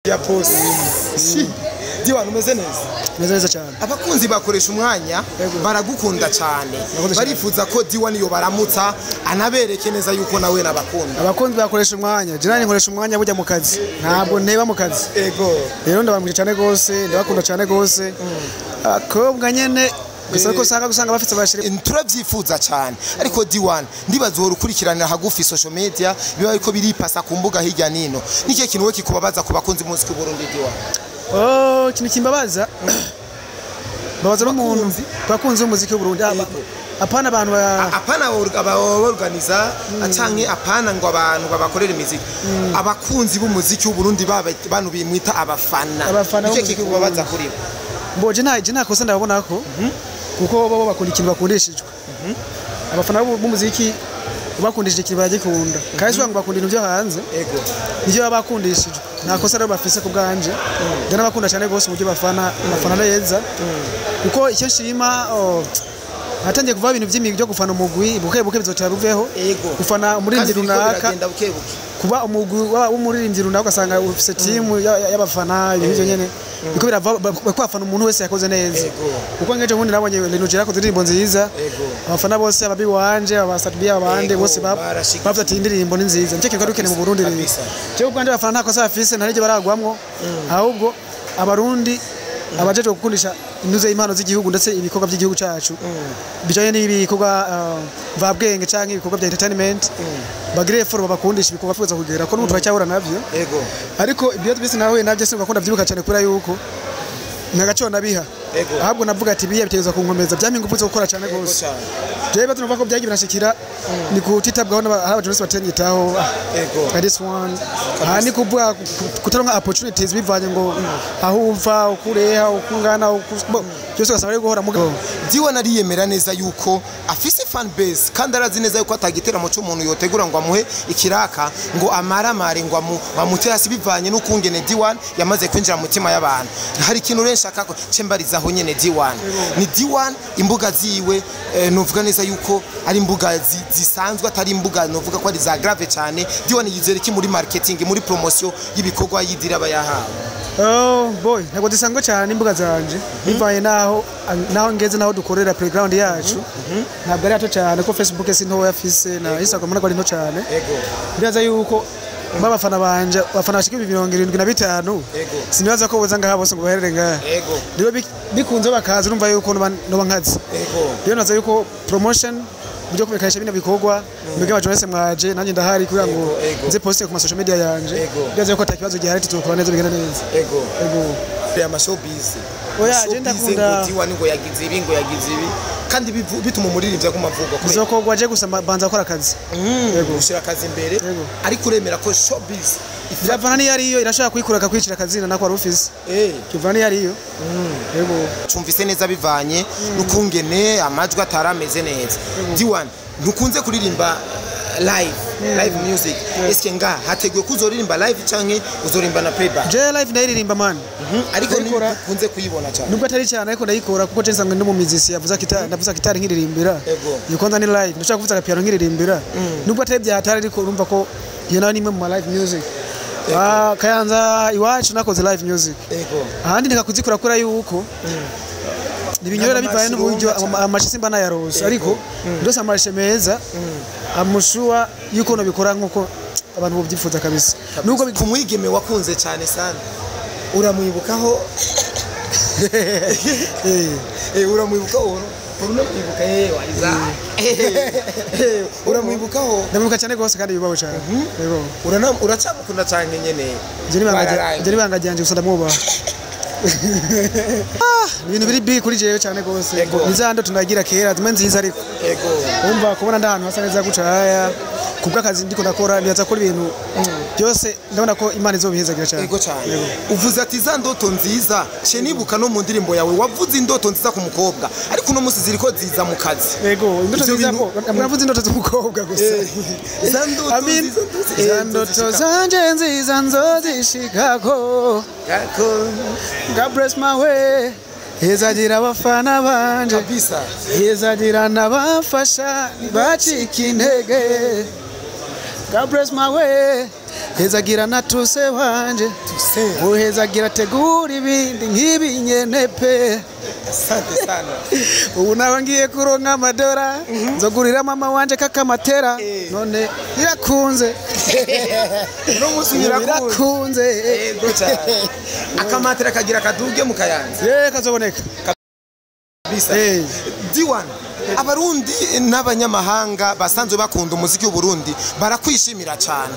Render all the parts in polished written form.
Ya boss. D1, umeze neza? Meze neza cyane. Abakunzi bakoresha umwanya baragukunda cyane. Murakoze cyane. Barifuza ko D1 yo baramutsa, anabereke neza yuko nawe nabakunda. Abakunzi bakoresha umwanya, je nani nkoresha umwanya bujya mu kazi, ntabwo nteba mu kazi. Rero ndabamwije cyane gose, ndabakunda cyane gose. Akobwa nyene gusa ko usanga gusanga bafite abashiri. Turabyifuza cyane, ariko D1, ndibaza uhora ukurikiranira hagufi social media, biba ariko biripasa ku mbuga hirya nino. N'ikihe kintu we kikubabaza ku bakunzi b'umuziki w'Uburundi, D1? Oh, ikintu kimbabaza, mbabaza n'umuntu bakunzi b'umuziki w'Uburundi. Apana abantu ba Apana abaorganiza canke apana ngo abantu babakorera imiziki, abakunzi b'umuziki w'Uburundi, baba bantu bimwita abafana. Abafana Nicyo b'umuziki. kikubabaza kuri bo? Mboje nta kosa ndabona ko, kuko bo bakunda ikintu bakundishijwe. Abafana b'umuziki bakundishije ikintu baragikunda, kandi si ngo bakunda ibintu byo hanze. Nibyo baba bakundishijwe, nta kosa rero bafise ku bwanje. Njye n'abakunda cyane rwose uburyo bafana neza, kuko icyo nshima, oh, hatangiye kuva ibintu by'imigwi byo gufana umugwi, buke buke bizotera buveho. Gufana umuririmbyi Kandi biriko runaka, biragenda buke buke. Kuba umugwi w'umuririmbyi runaka, ugasanga ufise timu y'abafana, ibintu ivyo nyene biko birava bako bafana umuntu wese yakoze neza. Kuko ngeje ubundi nabonye Lino yakoze indirimbo nziza, abafana bose, ababi wanje, abasatbi, abande bose Barashigikiye. bavuze ati indirimbo ni nziza. Nicyo kintu dukeneye mu Burundi rero. Jewe ubwanje abafana nta kosa bafise, nta n'iryo baragwamwo. Ahubwo Abarundi abajejwe gukundisha intuze impano z'igihugu, ndetse ibikorwa by'igihugu cacu bijanye n'ibikorwa mvabwenge canke ibikorwa bya entertainment, bagire effort babakundisha ibikorwa bifuza kugera ko n'ubu turacyahura navyo. Ariko ibyo byose nahuye nabyo sinumva ko ndavyibuka cyane, kubera yuko ntagaciro nabiha. Ahubwo navuga ati biya bitegerezwa kunkomeza, byampa ingufu zo gukora cyane gose. Jewe ibibazo numva ko byagiye birashikira ni kutitabwaho n'aba journalist batanyitaho. At this one, aha ni kuvuga kutaronka opportunities bivanye ngo aho uva, ukureha, ukungana, byose ugasanga ari guhora mugabo. D1 ariyemera neza yuko afise fan base, kandi arazi neza yuko atagiteramo c'umuntu yotegura ngo amuhe ikiraka ngo amaramare ngo amute hasi, bivanye n'ukungene D1 yamaze kwinjira mu mutima y'abantu. Hari ikintu rero nshaka ko cembarizaho nyene D1. Ni D1 imbuga ziwe, novuga neza yuko ari imbuga zisanzwe, atari imbuga novuga ko ari za grave cyane. D1 yizera iki muri marketing, muri promotion y'ibikorwa yidira aba yahawe? Oh boy, ntabwo zisanzwe cyane imbuga zanje, bivanye naho ngeze, naho dukorera playground yacu. Ntabwo ari hato cyane, ko Facebook si ntoya afise, na Instagram ntabwo ari nto cyane. Ndibaza yuko babafana banje, abafana bashika 75,000, sinibaza ko boza ngaha bose ngo baherere ngaha. Rero bikunze bakaza, urumva yuko noba nkazi. Rero naza yuko promotion byo kumenyekanisha bino bikorwa, mwebwe aba journaliste mwaje, nanjye ndahari kugira ngo nze poste ku ma social media yanje. Ndibaza yuko ata kibazo gihari, tuzokora neza, bigenda neza. Ego. Ama showbiz. Oya, Showbiz, je ndakunda- ngo D1 ngo yagize ibi, ngo yagize ibi, kandi bituma umuririmbyi aguma avugwa kubera Bizokorwa, je gusa banza gukora akazi. Yego. Gushira akazi imbere. Yego. Ariko uremera ko showbiz Biravana n'iyo ariyo, irashobora kuyikura akakwicira akazina nako wari ufise. Kivana n'iyo ariyo. Yego. Cumvise neza bivanye n'ukungene amajwi atarameze neza. D1, ntukunze kuririmba live music. Eske nga hateguye ko uzoririmba live canke uzoririmba na playback? Je live ndayiririmba, man. Ariko Ndayikora. ntukunze kuyibona cyane. Nubwo atari cyane, ariko ndayikora, kuko je nsanzwe ndi mu muziki yavuza kitari, ndavuza kitari nkiririmbira. Iyo kwanza ni live, ndashaka kuvuza piano nkiririmbira. Nubwo atari bya hatari, ariko urumva ko iyo nayo ni imwe mu ma live music. Ah, Kayanza iwacu nakoze live music. Ahandi ndikakuzikora kuri yuko nibinyorera bivaye n'uburyo amashi simba nayarose, ariko ndose amashe meza amushuwa yuko nobikora nkuko abantu bobyifuza kabisa, nubwo Ku mwigeme wakunze cyane sana, uramwibukaho? Uramwibukaho? Uramwibuka, waiza, uramwibukaho? Ndamwibuka cyane rwose, kandi yubawe cyane. Yego. Uracamukunda cyane nyene? Ibyo ni ibanga ryanje, gusa ndamwubaha. Ah, ibintu biri big kuri jewe cyane rwose. Ni za ndoto ndagira kera zimwe nziza, ariko umva kubona ndi ahantu hasa neza guca haya kubw'akazi ndiko ndakora, nibaza ko ibintu byose ndabona ko Imana izobihezagira cyane. Ego cyane. Uvuze ati za ndoto nziza, she nibuka no mu ndirimbo yawe wavuze indoto nziza ku mukobwa, ariko uno munsi ziriko ziza mu kazi. Yego, indoto Ivyo nziza bintu- ko navuze indoto z'umukobwa gusa. Za ndoto I mean, nziza za ndoto zanje nziza nzozishikako. Yako. God bless my way, hezagira abafana banje, hezagira n'abamfasha ntibacike intege. God bless my way. Hezagira natuse wanje, uhezagira tegura ibindi nk'ibi nyene pe. Asante sana. Ubu nawe ngiye kuronka amadora, nzogurira mama wanje kakamatera. None birakunze. Uno munsi birakunze. Birakunze. Yego cyane. Akamatera kagira kaduge mu Kayanza. Kazoboneka. Kabisa. D1, abarundi n'abanyamahanga basanzwe bakunda umuziki w'u Burundi barakwishimira cyane.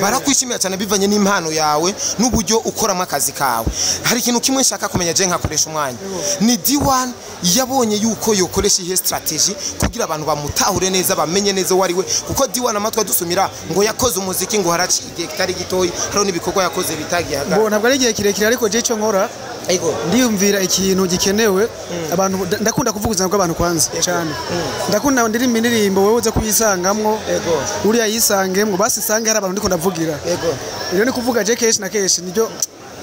Barakwishimira cyane bivanye n'impano yawe n'uburyo ukoramo akazi kawe. Hari ikintu kimwe nshaka kumenya je nkakoresha umwanya. Ni D1 yabonye yuko yokoresha ihe strategy kugira abantu bamutahure neza, bamenye neza uwo ari we, kuko D1 amatwi adusumira ngo yakoze umuziki ngo haraciye igihe kitari gitoyi, hariho n'ibikorwa yakoze bitagiye Bo ahagaragara. ntabwo ari igihe kirekire, ariko je ico nkora Ego. ndiyumvira ikintu gikenewe abantu. Ndakunda kuvuga ubuzima bw'abantu kwanza cyane. Ndakunda ndirimba indirimbo wowe uza kuyisangamwo, Ego. uriya yisangemwo, basi isange hari abantu ndiko ndavugira. Ego. Rero ni kuvuga je kenshi na kenshi nibyo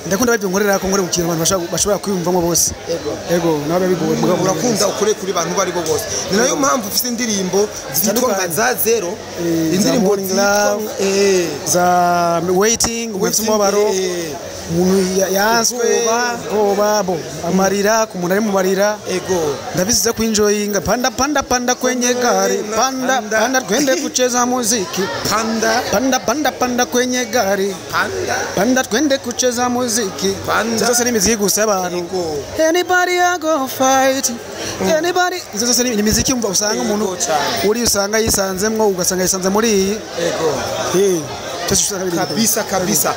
ndakunda babyo nkorera ko nkore mu kintu abantu bashobora kwiyumvamo bose. Ego. Ego, nawe bigoye mugabo Urakunda ukore kuri bantu bari bo bose. Ni nayo mpamvu ufite indirimbo zitwa nka za zero, indirimbo za Morning zitwa Love, za waiting, Waiting, umubabaro, umuntu yanswe, Ubwoba. ubwoba, bo amarira ku muntu ari mu marira. Ego. Ndabisiza kuenjoyinga, panda panda panda kwenye gari, panda panda twende kucheza muziki, Panda panda panda panda kwenye gari, panda panda twende kucheza muziki. Panda. Izo zose ni imiziki gusa y'abantu. Ego. Anybody I go fight, anybody. Izo zose ni imiziki umva usanga umuntu Ego cyane. uri usanga yisanzemwo, ugasanga yisanze muri iyi. Ego. Byose usanga biri Kabisa kabisa.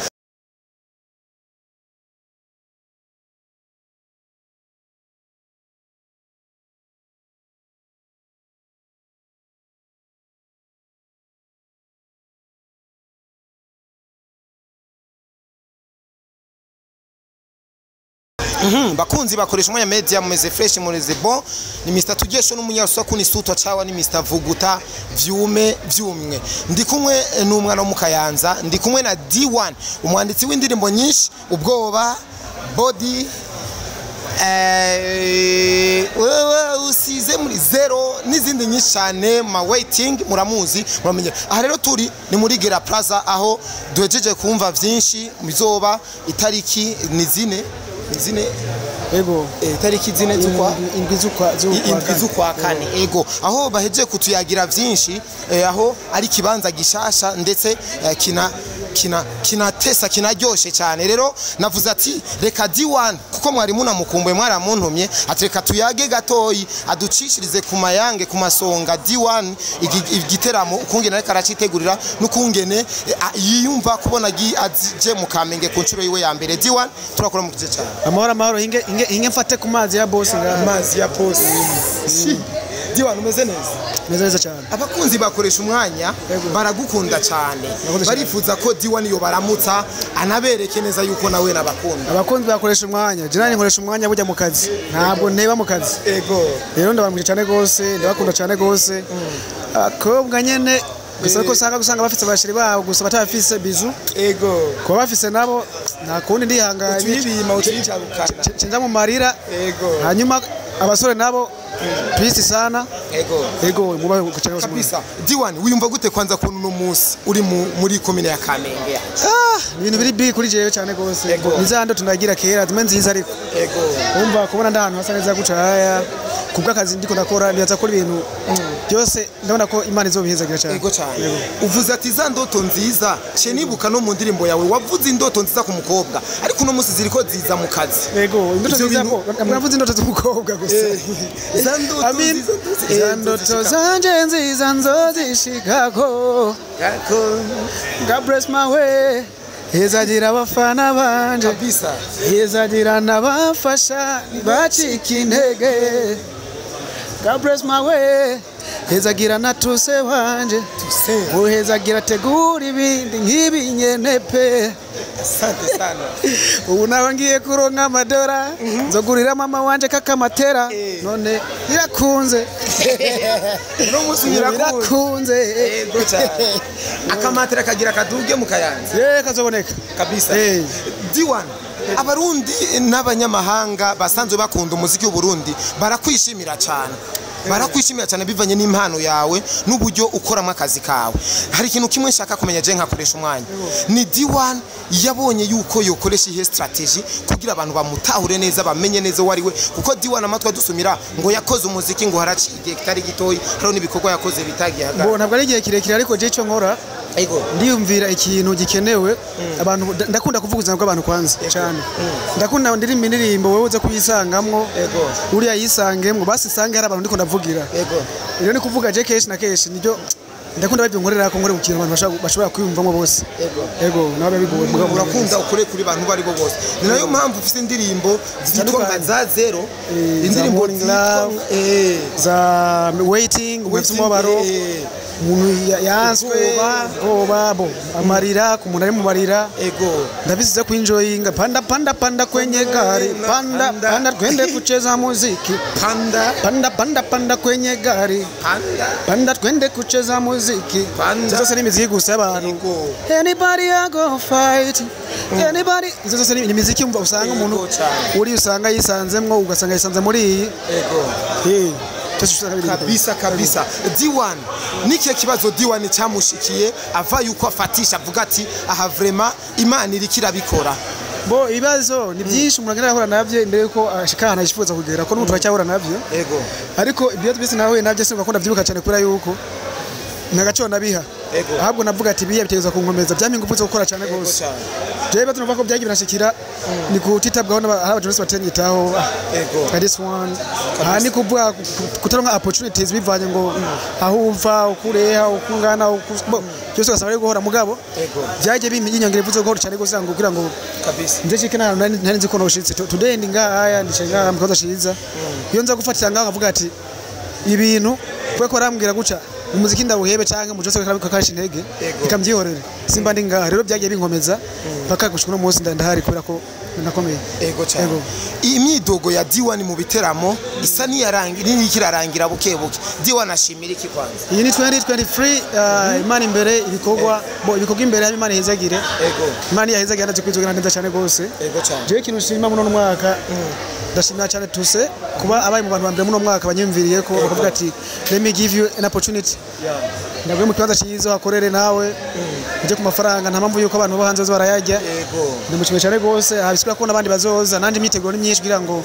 Bakunzi bakoresha umwanya media, mumeze fresh, mumeze bon. Ni Mr Tugesho n'umunyarusaku ni Sutwa Chawa, ni Mr Vuguta vyume vyumwe. Ndi kumwe n'umwana wo mu Kayanza, ndi kumwe na D1, umwanditsi w'indirimbo nyinshi, ubwoba, body, wewe usize muri zero n'izindi nyinshi cyane, ma waiting, muramuzi muramenye. Aha rero turi ni muri Gera Plaza, aho duhejeje kumva vyinshi bizoba itariki ni zine, ni zine. Ego. Itariki zine z'ukwa indwi z'ukwa indwi z'ukwa kane. Ego, aho bahejeje kutuyagira vyinshi, aho ari kibanza gishasha ndetse kina kina kinatesa kinaryoshe cyane. Rero navuze ati reka D1, kuko mwari munamukumbuye, mwaramuntumye, ati reka tuyage gatoyi aducishirize ku mayange ku masonga D1 igiteramo ukungene ariko aracitegurira n'ukungene yiyumva kubona aje mu Kamenge ku nshuro yiwe ya mbere. D1, turakora mu gice cyane. Amahoro amahoro, hinge hinge hinge mfate ku mazi ya boss ngaha. Amazi ya boss. D1, umeze neza? Meze neza cyane. Abakunzi bakoresha umwanya baragukunda cyane, Murakoze cyane. barifuza ko D1 yo baramutsa anabereke neza yuko nawe nabakunda. Abakunzi bakoresha umwanya, je nani nkoresha umwanya bujya mu kazi, ntabwo nteba mu kazi. Ego. Rero ndabamwije cyane gose, ndabakunda cyane gose. Akobwa nyene gusa ko usanga gusanga bafite abashiri babo gusa batafise bizu. Ego. Kuba bafise nabo nta kundi, ndihanganye. Utuyibima utuyijabukana. Cenja mu marira. Ego. Hanyuma abasore nabo peace sana. Ego. Ego, mubahe cyane gose. Kabisa. D1, wiyumva gute kwanza kuntu uno munsi uri muri komine ya Kamenge yacu? Ibintu biri big kuri jewe cyane gose. Ego. Nizando tunagira kera zimwe nziza ariko Ego. umva kubona ndahantu hasa neza guca haya kubw'akazi ndiko ndakora, nibaza ko ibintu byose ndabona ko Imana izobihezagira cyane. Ego cyane. Uvuze ati za ndoto nziza, ce nibuka no mu ndirimbo yawe wavuze indoto nziza ku mukobwa, ariko uno munsi ziriko ziza mu kazi. Ego, indoto Ivyo nziza bintu- ko ntabwo navuze indoto z'umukobwa gusa. Za ndoto Amin. nziza Za ndoto zanje nziza nzozishikako. God bless my way. Hezagira abafana banje. Kabisa. Hezagira n'abafasha ntibacike intege. God bless my way. Hezagira natuse wanje. Uhezagira tegura ibindi nk'ibi nyene pe. Asante sana. Ubu nawe ngiye kuronka amadora, nzogurira mama wanje kakamatera. None birakunze. Uno munsi birakunze. Birakunze. Ego cyane. Akamatera kagira kaduge mu Kayanza. Kazoboneka. Kabisa. D1, abarundi n'abanyamahanga basanzwe bakunda umuziki w'u Burundi barakwishimira cyane. Barakwishimira cyane bivanye n'impano yawe n'uburyo ukoramo akazi kawe. Hari ikintu kimwe nshaka kumenya je nkakoresha umwanya. Ni D1 yabonye yuko yokoresha ihe strategy kugira abantu bamutahure neza, bamenye neza uwo ari we, kuko D1 amatwi adusumira ngo yakoze umuziki ngo haraciye igihe kitari gitoyi, hariho n'ibikorwa yakoze bitagiye Bo ahagaragara. ntabwo ari igihe kirekire, ariko je icyo nkora, Ego. ndiyumvira ikintu gikenewe abantu. Ndakunda kuvuga ubuzima bw'abantu kwanza cyane. Ndakunda ndirimba indirimbo wowe uza kuyisangamwo, Ego. uriya yisangemwo, basi isange hari abantu ndiko ndavugira. Ego. Rero ni kuvuga je kenshi na kenshi nibyo ndakunda babyo nkorera ko nkore ku kintu abantu bashobora kwiyumvamo bose. Ego. Ego, nawe bigoye mugabo Urakunda ukore kuri bantu bari bo bose, ni nayo mpamvu ufite indirimbo zitwa nka za zero, Za indirimbo Morning zitwa Love, za waiting, umuntu umubabaro, umuntu yanswe, Ubwoba. ubwoba, bo amarira ku muntu ari mu marira. Ego. Ndabisize kuenjoyinga, panda panda panda kwenye gari, panda Panda. panda twende kucheza muziki, panda panda panda panda kwenye gari, panda panda twende kucheza muziki. Panda. Izo zose ni imiziki gusa y'abantu. Ego. Anybody I go fight anybody, izo zose ni imiziki umva usanga umuntu Ego cyane. uri usanga yisanzemwo, ugasanga yisanze muri iyi. Ego. Byose usanga biri Kabisa kabisa. D1, nikihe kibazo D1 cyamushikiye ava yuko afatisha avuga ati aha vraiment Imana iriko irabikora? Bo ibibazo ni byinshi umuntu agenda ahura nabyo imbere yuko ashika ahantu yifuza kugera, ko n'ubu turacyahura nabyo. Ego. Ariko ibyo byose nahuye nabyo sinumva ko ndabyibuka cyane, kubera yuko nta gaciro nabiha. Ego. Ahubwo navuga ati biya bitegereza kunkomeza, byampa ingufu zo gukora cyane Ego rwose. cyane. Jewe ibibazo numva ko byagiye birashikira ni kutitabwaho n'abajournalist batanyitaho. Ego. This one aha ni kuvuga kutaronka opportunities bivanye ngo aho uva, uko ureha, uko ungana, bo, byose ugasaba ari guhora, mugabo Ego. byagiye binyongera ingufu zo gukora cyane rwose ngo kugira ngo Kabisa. nze shike n'ahantu nari nzi ko noshitse. Today ndi ngaha, ndicaye ngaha mu kibazo ciza. Iyo nza gufatira ngaha nkavuga ati ibintu kubera ko barambwira guca umuziki ndawuhebe canke mu cyose kakarisha intege, Ego. ikambyihorere, simba ndi ngaha. Rero byagiye binkomeza mpaka gushika uno munsi ndahari kubera ko ndakomeye. Ego cyane. Ego. Iyi myidogo ya D1 mu biteramo isa n'iyarangira, n'ikirarangira buke buke. D1 ashimira iki kwanza? Iyi ni 2023, Imana imbere, ibikorwa, bo ibikorwa imbere hama Imana ihezagire. Ego. Imana yahezagire ndazi kwizogera neza cyane rwose. Ego cyane. Jewe ikintu nshima muri uno mwaka, ndashimira cyane tuse kuba abaye mu bantu ba mbere muri uno mwaka banyumviriye ko bakavuga ati let me give you an opportunity, ndaguye mu kibanza cyiza hakorere nawe ujye ku mafaranga, nta mpamvu yuko abantu bo hanze baza barayarya. Ego. Ndamushimiye cyane rwose. Bisigura ko n'abandi bazoza, nanjye imyiteguro ni myinshi kugira ngo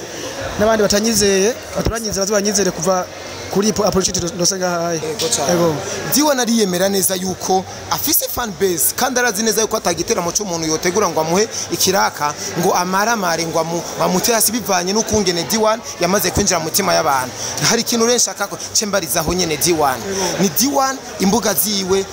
n'abandi batanyizeye baturanyizeye baze banyizere kuva kuri iyi opportunity ndose ngahaye. Ego cyane. Ego. D1 ariyemera neza yuko afise fan base, kandi arazi neza yuko atagiteramo cy'umuntu yotegura ngo amuhe ikiraka ngo amaramare ngo bamute hasi bivanye n'ukungene D1 yamaze kwinjira mu mutima y'abantu. Hari ikintu rero nshaka ko cembarizaho nyene D1. Ni D1 imbuga ziwe,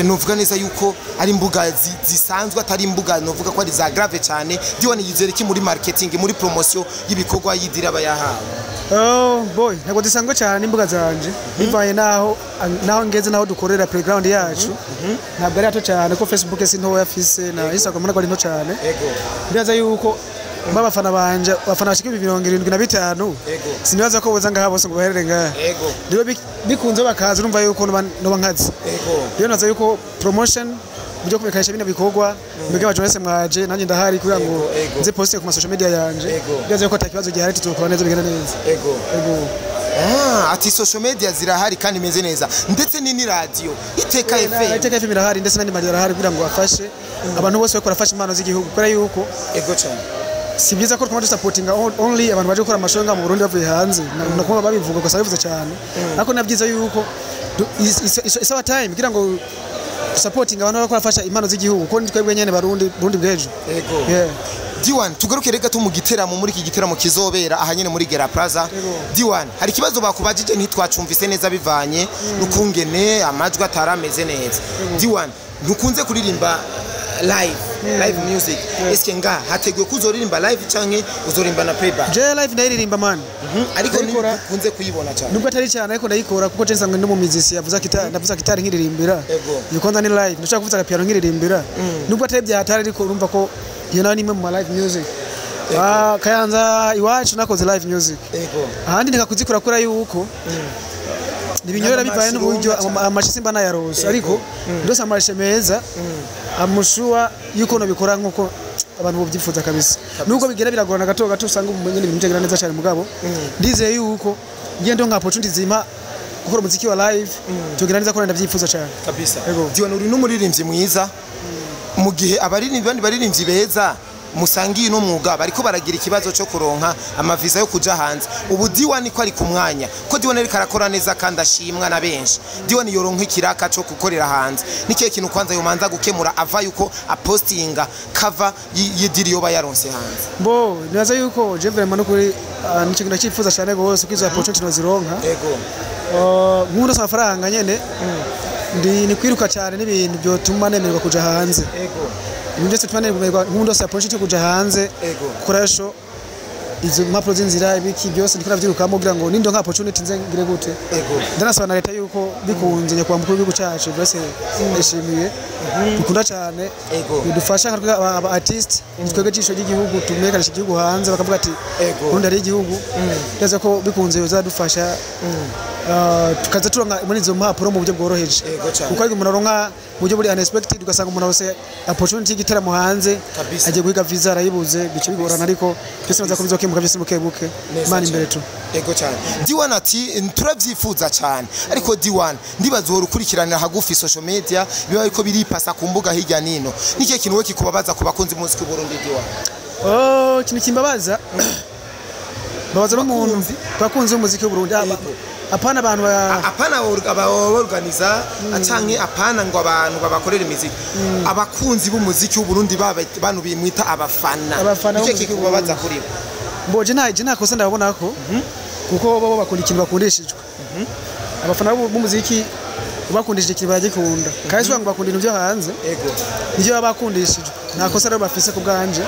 novuga neza yuko ari imbuga zisanzwe, atari imbuga novuga ko ari za grave cyane. D1 yizera iki muri marketing, muri promotion y'ibikorwa yidira abayahawe? Oh boy, ntabwo zisanzwe cyane imbuga zanje, bivanye naho ngeze, naho dukorera playground yacu ntabwo ari hato cyane, ko Facebook si ntoya afise na Instagram ntabwo ari nto cyane. Ego. Ndibaza yuko abafana banje, abafana bashika 75,000, Ego. sinibaza ko boza ngaha bose ngo baherere ngaha. Ego. Rero bikunze bakaza, urumva yuko noba nkazi. Ego. Rero naza yuko promotion byo kumenyekanisha bino bikorwa, mwebwe abajournaliste mwaje, nanjye ndahari kugira ngo Ego, ego. nze poste ku ma social media yanje. Ego. Ndibaza yuko ata kibazo gihari, tuzokora neza bigenda neza. Ego. Ego. Ah, ati social media zirahari kandi imeze neza, ndetse ni radio Iteka FM. Iteka FM irahari, ndetse n'andi maradiyo arahari kugira ngo afashe abantu bose bariko barafasha impano z'igihugu, kubera yuko Ego cyane. si byiza ko twama dusapotinga only abantu baje gukora amashuri ngaha mu Burundi bavuye hanze. Nakumva babivuga gusa, bivuze cyane, ariko na byiza yuko it's our time kugira ngo supporting abantu bariko barafasha impano z'igihugu, kuko ni twebwe nyene Barundi, Burundi bw'ejo. Ego. Yeah. D1, tugaruke reka tu mu giteramo, muri iki giteramo kizobera aha nyene muri Gera Plaza. Ego. D1, hari ikibazo bakubajije ntitwacumvise neza bivanye n'ukungene amajwi atarameze neza. D1, ntukunze kuririmba live music. Eske nga hateguye kuzoririmba live canke uzorimba na playback? Je live ndayiririmba man. Ariko Ndayikora. ntukunze kuyibona cyane. Nubwo atari cyane, ariko ndayikora, kuko je nsanzwe ndi mu muziki yavuza gitari, ndavuza gitari nkiririmbira. Ego. Iyo kwanza ni live, ndashaka kuvuza piano nkiririmbira, nubwo atari bya hatari, ariko urumva ko iyo nayo ni imwe mu ma live music. Ah, Kayanza iwacu nakoze live music. Ego. Ahandi ndikakuzikora kubera yuko ntibinyorera bivaye n'uburyo N'amashi amashi simba nayarose, ariko ndose amashi meza amushuwa yuko nobikora nkuko abantu bovyifuza kabisa. Nubwo bigera biragorana gato gato, usanga umuntu nyene ibintu bitagenda neza cyane, mugabo ndizeye yuko ngiye ndonka opportunity zima gukora umuziki wa live, tugenda neza ko ndavyifuza cyane. Kabisa. Ego. D1, uri n'umuririmbyi mwiza, mu gihe abaririmbyi, bandi baririmbyi beza musangiye n'umwuga bariko baragira ikibazo cyo kuronka amaviza yo kuja hanze. Ubu D1 ko ari ku mwanya, ko D1 ariko arakora neza kandi ashimwa na benshi, D1 yoronka ikiraka cyo gukorera hanze, nikihe kintu kwanza yomanza gukemura ava yuko apostinga cover y'idiri yoba yaronse hanze? Bo nibaza yuko je vraiment nukuri nico kintu cyifuza cyane gose, ko izo opportunity nozironka. Nkunda amafaranga nyene, ndi ni kwiruka cyane n'ibintu byotuma nemererwa kuja hanze. Ibintu byose bituma nemererwa, nkunda opportunity yo kuja hanze, gukora show, izo mpapuro z'inzira, ibiki byose ndiko navyirukamo kugira ngo nindo nka opportunity nze ngire gute. Ndanasaba na leta yuko bikunze, nyakubahwa mukuru w'igihugu cyacu byose ndashimiye, dukunda cyane, bidufasha nka twe aba artist, twebwe jisho ry'igihugu, tumenyekanisha igihugu hanze, bakavuga ati Burundi ari igihugu. Ndetse ko bikunze bizadufasha, tukaza turonka muri izo mpapuro mu buryo bworoheje, Ego cane. kuko ariko umuntu aronka mu buryo buri unexpected, ugasanga umuntu arose opportunity y'igitaramo hanze, agiye guhiga visa arayibuze, bice bigorana, ariko byose biza ko bizokemuka byose buke buke. Neza Imana imbere cyane. tu. Ego cyane. D1 ati turavyifuza cyane, ariko D1 ndibaza uhora ukurikiranira hagufi social media, biba ariko biripasa ku mbuga hirya nino. Nikihe kintu we kikubabaza ku bakunzi b'umuziki w'u Burundi, D1? Oh, ikintu kimbabaza, mbabaza n'umuntu bakunzi b'umuziki w'u Burundi. Apana abantu ba Apana abaorganiza canke apana ngo abantu babakorera imiziki, abakunzi b'umuziki w'u Burundi, baba bantu bimwita abafana. Abafana Nikihe b'umuziki w'u kikubabaza kuri bo? Mboje nta kosa ndabona ko, kuko bo bakunda ikintu bakundishijwe. Abafana b'umuziki bakundishije ikintu baragikunda, kandi si ngo bakunda ibintu byo hanze, nibyo baba bakundishijwe. Nta kosa rero bafise ku bwanje,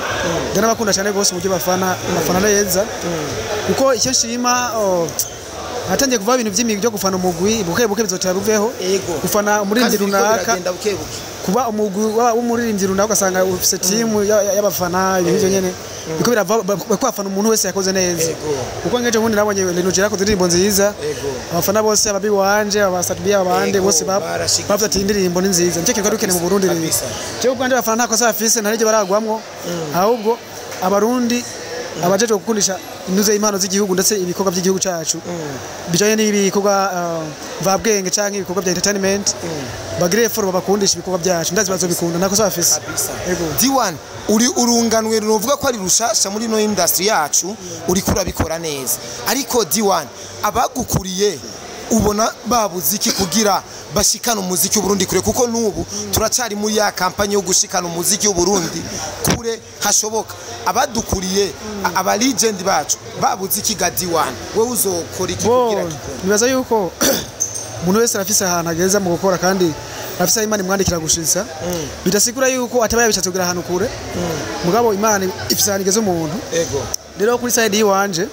ndanabakunda cyane rwose uburyo bafana neza, kuko icyo nshima, oh, hatangiye kuva ibintu by'imigwi byo gufana umugwi, buke buke bizotera biveho. Gufana umuririmbyi Kandi biriko runaka, biragenda buke buke. Kuba umugwi w'umuririmbyi runaka, ugasanga ufise timu y'abafana, ibintu ivyo nyene biko birava kwafana umuntu wese yakoze neza. Kuko ngeje ubundi nabonye Lino G yakoze indirimbo nziza, abafana bose, ababi wanje, abasatbi, abande bose Barashigikiye. bavuze ati indirimbo ni nziza. Nicyo kintu dukeneye mu Burundi rero. Jewe ubwanje abafana nta kosa bafise, nta n'iryo baragwamwo, ahubwo abarundi abajejwe gukundisha intuze impano z'igihugu, ndetse ibikorwa by'igihugu cyacu bijanye n'ibikorwa mvabwenge canke ibikorwa bya entertainment, bagire effort babakundisha ibikorwa byacu, ndazi bazobikunda, nta kosa bafise. Ego. D1, uri urunganwe ruvuga ko ari rushasha muri no industry yacu, uriko urabikora neza, ariko D1, abagukuriye ubona babuze iki kugira bashikane umuziki w'Uburundi kure? Kuko n'ubu turacari muri ya kampanye yo gushikana umuziki w'Uburundi kure hashoboka. Abadukuriye, aba legend bacu babuze iki ga D1? Wewe uzokora iki Bo kugira kikunde? Nibaza yuko umuntu wese arafise ahantu ageza mu gukora, kandi arafise aho Imana imwandikira gushitsa. Bidasigura yuko ataba yabishatse kugira ahantu kure, mugabo Imana ifise ahantu igeza umuntu. Rero kuri side yiwanje,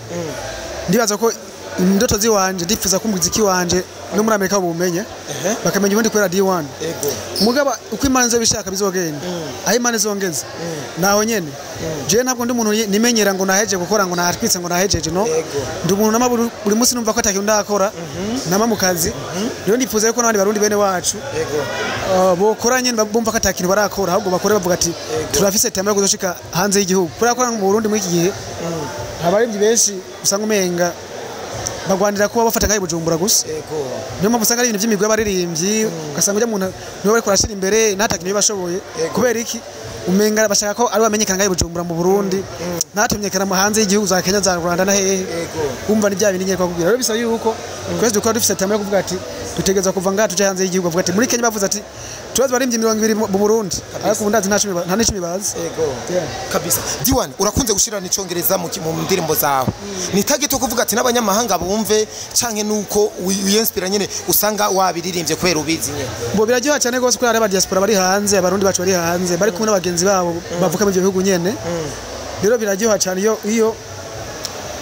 ndibaza ko indoto ziwanje, ndifuza ko umuziki wanje no muri Amerika bumenye, bakamenya ubundi kubera D1. Mugabo uko Imana izobishaka bizogenda, aho Imana izongeza naho nyene. Jewe ntabwo ndi umuntu nimenyera ngo naheje gukora, ngo natwitse, ngo nahejeje, no. Ndi umuntu nama buri munsi numva ko atakintu ndakora, nama mu kazi. Rero ndifuza yuko n'abandi barundi bene wacu bokora nyene bumva ko atakintu barakora, ahubwo bakore bavuga ati turafise time yo kuzoshika hanze y'igihugu. Kubera ko mu Burundi muri iki gihe abaririmbyi benshi usanga umenga bagwanira kuba bafata ngaho i Bujumbura gusa. Niyo mpamvu usanga ari ibintu by'imigwi y'abaririmbyi, ugasanga ujya muntu niwe bariko barashira imbere ntakintu bashoboye. Kubera iki? Umenga bashaka ko ari bamenyekana ngaho i Bujumbura mu Burundi, ntatumenyekana mu hanze y'igihugu, za Kenya, za Rwanda na hehe. Umva, ni bya bindi nyene kwakubwira. Rero bisaba yuko twese dukora dufise time yo kuvuga ati dutegerezwa kuva ngaha tuje hanze y'igihugu. Bavuga ati muri Kenya bavuze ati tubazi abaririmbyi 20 mu Burundi, ariko ubu ndazi nta cumi nta n'icumi bazi. Yeah. Kabisa. D1, urakunze gushira n'icongereza mu ndirimbo zawe. Ni target yo kuvuga ati n'abanyamahanga bumve, canke nuko wiyinspira nyene usanga wabiririmbye kubera ubizi nyene? Bo biraryoha cyane rwose ko hari aba diaspora bari hanze, abarundi bacu bari hanze bari kumwe n'abagenzi babo bavuka muri ibyo bihugu nyene. Rero biraryoha cyane iyo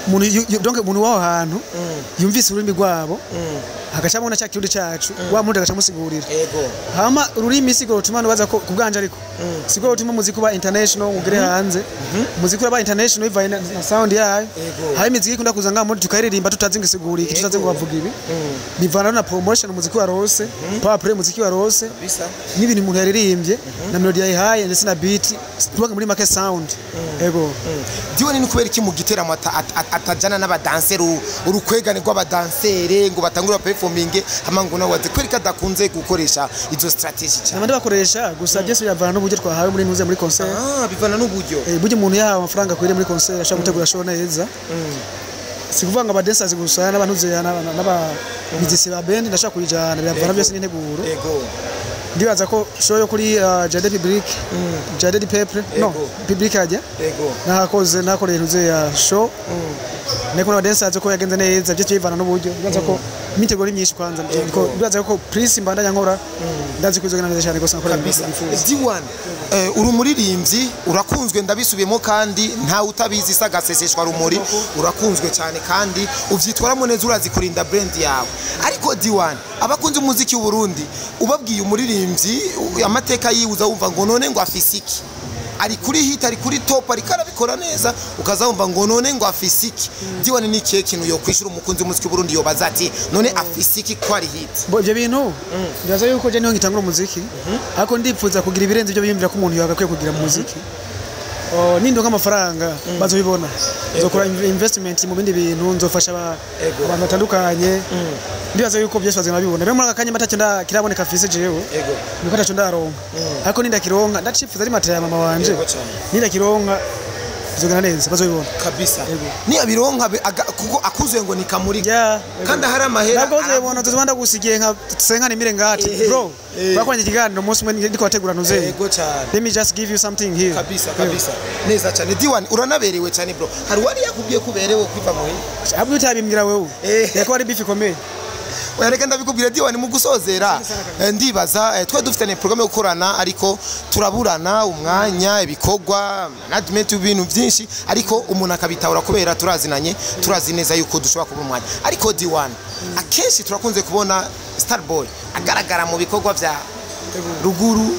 umuntu donc umuntu w'aho hantu yumvise ururimi rwabo. Hagacamo na cya kirundi cacu, wa murundi agacamusigurira. Ego. Hama ururimi sigo rutuma nubaza ko kubwanje, ariko sigo rutuma umuziki uba international ugere hanze. Umuziki uraba international bivaye na sound yayo. Ego. Hari imiziki ikunda kuza ngaha muri tukayiririmba tutazi ngo isigura iki, tutazi ngo bavuga ibi. Bivana na promotion umuziki warose, power play umuziki warose, Bisa. n'ibintu umuntu yaririmbye na melody yayihaye ndetse na beat, tuvuga muri make sound. Ego. D1, ni kubera iki mu giteramo atajana n'abadanseri, urukwegane rw'abadansere, ngo batangure performing, hama ngo nawe waze? Kubera ko adakunze gukoresha izo strategy cyane? Abandi bakoresha gusa, byose biravana n'uburyo twahawe muri ntuze muri concert. Ah, bivana n'uburyo. Burya umuntu yahawe amafaranga akwiriye muri concert ashobora gutegura show neza. Si kuvuga ngo abadancers gusa, n'abantu n'aba musiciens ba band ndashaka kuyijana, biravana byose n'integuro. Ego. Ndibaza ko show yo kuri Jardin Public, Jardin du Peuple, no, Ego. Public hajya Ego. nahakoze, nakoreye ntuze ya show niko n'abadancers ko yagenze neza. Byose bivana n'uburyo. Ndibaza ko imiteguro ni myinshi kwanza. Ego. Ndibaza ko Prince mbandanya nkora, ndazi ko izogenda neza cyane gose nkora Kabisa. nifuza. D1, uri umuririmbyi, urakunzwe, ndabisubiyemo, kandi ntawe utabizi, isa agaseseshwa rumuri. Urakunzwe cyane kandi uvyitwaramo neza, urazi kurinda brand yawe. Ariko D1, abakunzi umuziki w'u Burundi, ubabwiye umuririmbyi amateka yiwe, uza wumva ngo none ngo afise iki? Ari kuri hit, ari kuri top, ariko arabikora neza, ukaza wumva ngo none ngo afise iki? D1, ni ikihe kintu yokwishura umukunzi w'umuziki w'u Burundi yobaza ati none afise iki ko ari hit? Bo ibyo bintu ndibaza yuko je niho ngitangura umuziki, ariko ndipfuza kugira ibirenze ibyo biyumvira ko umuntu yagakwiye kugira mu muziki. Oh, nindonka amafaranga bazobibona, nzokora investment mu bindi bintu, nzofasha Ego. abantu batandukanye. Ndibaza yuko byose bazima babibona. Rero muri aka kanya matacyo kiraboneka afise jewe Ego. niko ataco ndaronka, ariko nindakironka ndacifuza ari matera ya mama wanje. Yego cyane. Nindakironka bizogenda neza, bazobibona. Kabisa. Yego. Niyabironka kuko akuzuye ngo nikamurika kandi ahari amahera. Ntabwo uzobibona, tuzoba ndagusigiye nka senka nimire ngati bro. Bakoranye ikiganiro umunsi umwe ndiko bategura ntuze. Yego cyane. Let me just give you something here. Kabisa, kabisa, neza cyane. D1, uranaberewe cyane bro. Hari uwari yakubwiye ko uberewe kwiva muhira? Ahubwo utabimbwira wewe. Yako ari beef ikomeye. Oya, reka ndabikubwira. D1, mu gusozera, ndibaza twe dufitanye programme yo gukorana, ariko turaburana umwanya, ibikorwa, management, ibintu byinshi, ariko umuntu akabitahura kubera turazinanye, turazi neza yuko dushobora kubura umwanya. Ariko D1, akenshi turakunze kubona Starboy agaragara mu bikorwa vya ruguru,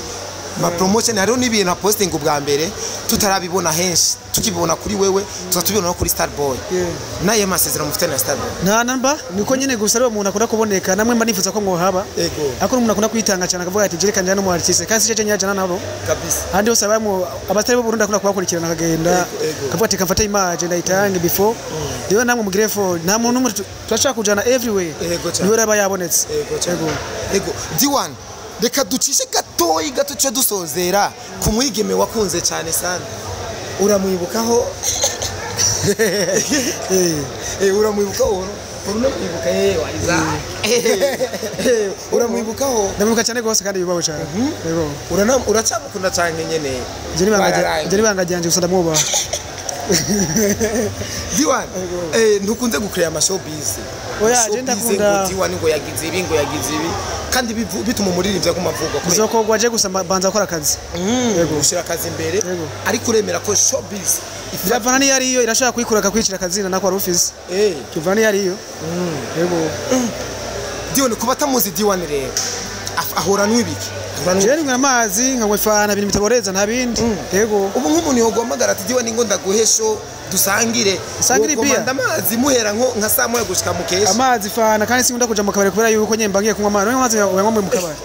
ma promotion. Hariho n'ibintu aposting ubwa mbere tutarabibona henshi, tukibibona kuri wewe, tuza tubibona no kuri Starboy. Naye masezerano mufitanye na Starboy? Nta namba, niko nyine gusa ariwo muntu akunda kuboneka. Namwe mba nifuza ko mwohaba. Ego. Ariko umuntu akunda kwitanga cyane, akavuga ati jereka njyana n'umu artiste, kandi si jeje nyajana nabo. Kabisa. Ahandi hose abamo abatari bo Burundi akunda kubakurikirana, akagenda Ego, ego. akavuga ati kamfate image ndayitange before. Rero namwe mugire fo, nta muntu n'umwe turashaka kujana everywhere. Ego cyane. Niwe rero aba yabonetse. Ego cyane. Ego. Ego. D1, reka ducishe gatoyi gato cyo dusozera ku mwigeme wakunze cyane sana. Uramwibukaho? Uramwibukaho? Uramwibuka waiza. Uramwibukaho? Ndamwibuka cyane rwose kandi yubawe cyane. Yego. Urana uracamukunda cyane nyene? Je ni banga ryanje gusa, ndamwubaha. D1, ntukunze gucreate ama showbiz? Oya, je Showbiz ndakunda- ngo D1 ngo yagize ibi, ngo yagize ibi, kandi bituma umuririmbyi aguma avugwa kubera Bizokorwa, je gusa banza gukora akazi. Yego, ushyira akazi imbere. Yego. Ariko uremera ko showbiz Biravana n'iyo ariyo, irashobora kuyikura akakwicira akazina nako wari ufise. Kivana n'iyo ariyo. Yego. D1, kuba atamuzi D1 rero ahora n'ibiki? Ahora Je ninywa amazi, nkanywa ifana, ibintu bitaboreza, nta bindi. Yego. Ubu nk'umuntu yoguhamagara ati D1, ngo ndaguhe show dusangire, Dusangire wokomanda beer? Amazi muhera nko nka saa moya gushika mu kesha? Amazi, fana, kandi sinkunda kuja mu kabari kubera yuko nyemba ngiye kunywa amazi. Amazi uyanywa mu kabari.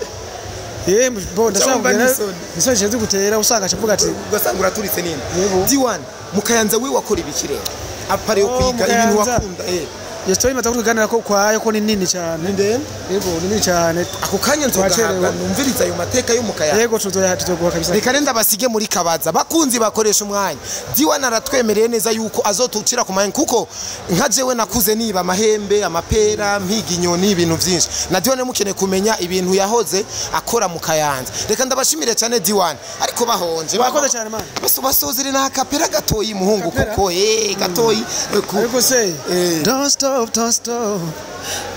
Bo ndashaka Cyangwa kugenda. n'isoni. Isoni zize gutera usanga acavuga ati ugasanga uraturitse nini. Yego. D1, mu Kayanza we wakora ibiki rero apart yo Oh, kwiga mu ibintu Kayanza. wakunda? Iyo story imaze kutuganira ko kwayo ko ni nini cyane. Ndende. Yego, ni nini cyane. Ako kanya nzogahabwa Twacerewe. numviriza ayo mateka yo mu Kayanza. Yego, tuzoya tuzoguha kabisa. Reka renda basige muri kabaza bakunzi bakoresha umwanya. D1 aratwemereye neza yuko azotucira ku mwanya, kuko nka jewe nakuze niba amahembe, amapera, mpiga inyoni, ibintu byinshi. Na D1 mukeneye kumenya ibintu yahoze akora mu Kayanza. Reka ndabashimire cyane D1, ariko bahonje. Bakoze cyane, man. Basozere na kapera gatoyi muhungu. Kapera? Kuko gatoyi Ariko se don't stop, don't stop,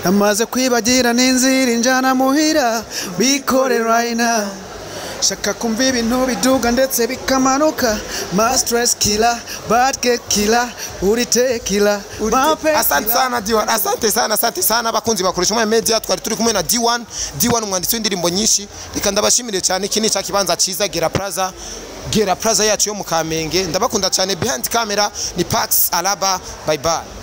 namaze kwibagira n'inzira injana muhira, bikore right now. Shaka kumva ibintu biduga ndetse bikamanuka, my stress killer, bad get killer. Uritekila. Asante sana D1, asante sana, asante sana bakunzi bakoresha umwe media. Twari turi kumwe na D1, D1 umwanditsi w'indirimbo nyinshi. Reka ndabashimire cyane. Iki ni cya kibanza cyiza, Gera Plaza, Gera Plaza yacu yo mu Kamenge. Ndabakunda cyane. Behind camera ni Pax Alaba. Bye bye.